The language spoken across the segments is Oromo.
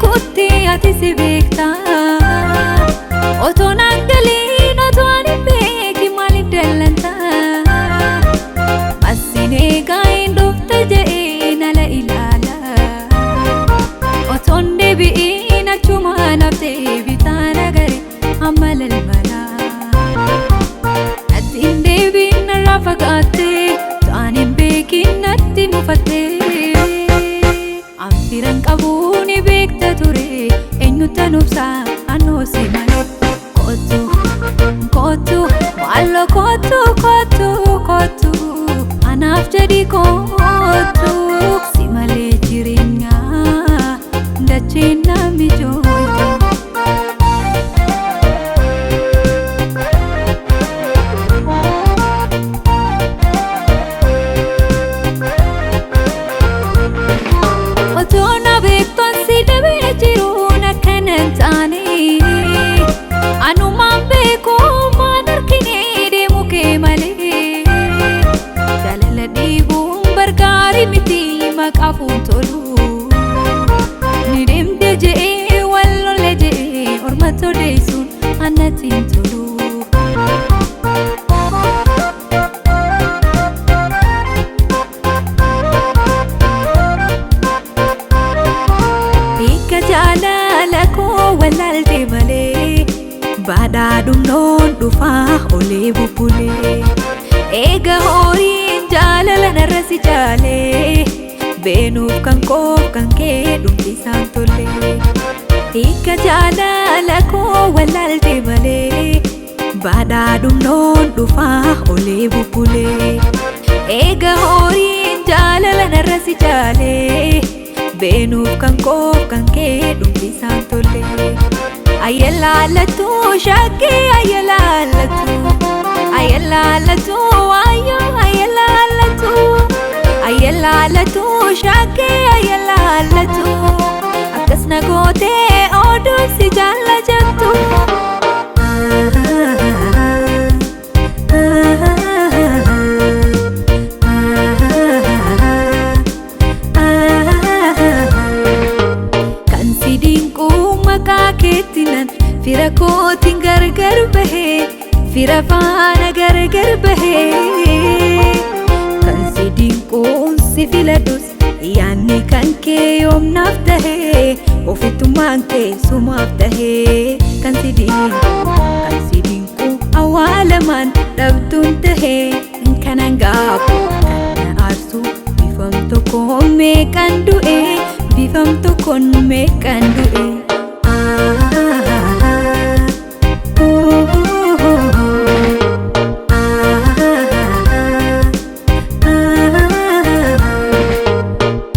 kutti ati si beekta. Otoo naan galiin otoo ani beeki maaliif dallanta? Masin eegaa hin dhufte je'een ala ilaala. Otoon deebi'iin achumaan haftee bitaan agaree amma lalmala. Natti hin deebiin narraa fagaattee ta'an hin beekin natti mufattee. Anfiran qabuu ni beekta ture eenyutti obsaa anoo si malee. Kootu kootu maaloo kootu kootu kootu anaaf jedhi kootu si malee jireenya dacheen na mijooyte. Otoo na beektoon si dhabee jiruun akkana hin taane. Anumaan beeku maan argine deemu kee malee. Jaalala dhiibuun bargaarii miti maqaafuun tolu. Ni deemte je'ee wal lolle je'ee ormatti odeessuun anatti hin tolu. Hiika jaalala koo wallaalte malee badhaadhumnoon dhufaa olee bubbulee. Eega horiin jaalala narra si jaalee beenuuf kan koof kan kee dhumti isaan tollee. Hiika jaalala koo wallaalte malee badhaadhumnoon dhufaa olee bubbulee. Eega horiin jaalala narra si jaalee beenuuf kan koof kan kee dhumti isaan tollee. Ayyalaalatu shakkii ayyalaalatu ayyalaalatu waayoo ayyalaalatu ayyalaalatu shakkii ayyalaalatu akkas na gootee oduun si jaalla jettu. Kan si dinquu maqaa keetti nan fira kootiin gargar bahee fira faana gargar bahee. Kan si dinquun si filadhus yaadni kan kee yoomnaaf tahee ofittummaan kee sumaaf tahee. Kan si dinquu kan si dinquu awwaalamaan dhabduun tahee kanan gaafu kan na aarsu bifam tokkoon meeqan du'e bifam tokkoon meeqan du'e.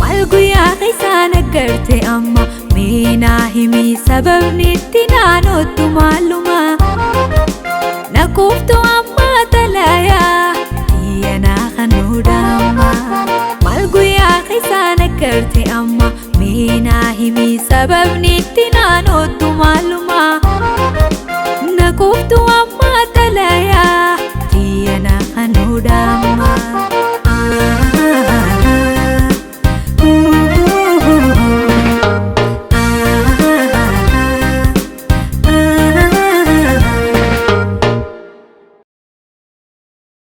Maal guyyaa keessaan agarte amma meenaa himi sababni itti naanottu maaluma. Nakuuftu amma talayaa xiyyanaa kan dhaama. Maal guyyaa keessaan agarte amma meenaa himi sababni itti naanottu maaluma.